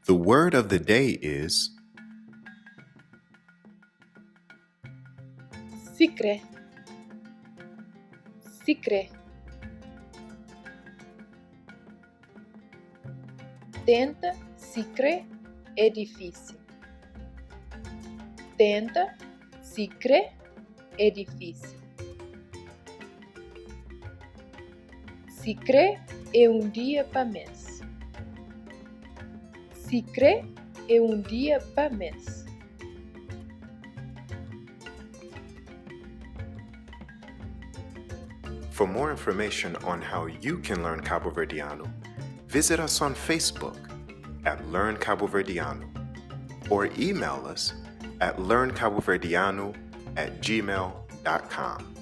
The word of the day is. Sikrê, sikrê. Tenta sikrê é difísil. Tenta sikrê é difísil. Sikrê é un dia pa mês. Sikrê é un dia pa mês. For more information on how you can learn Caboverdiano, visit us on Facebook at Learn Caboverdiano or email us at learncaboverdiano at gmail.com.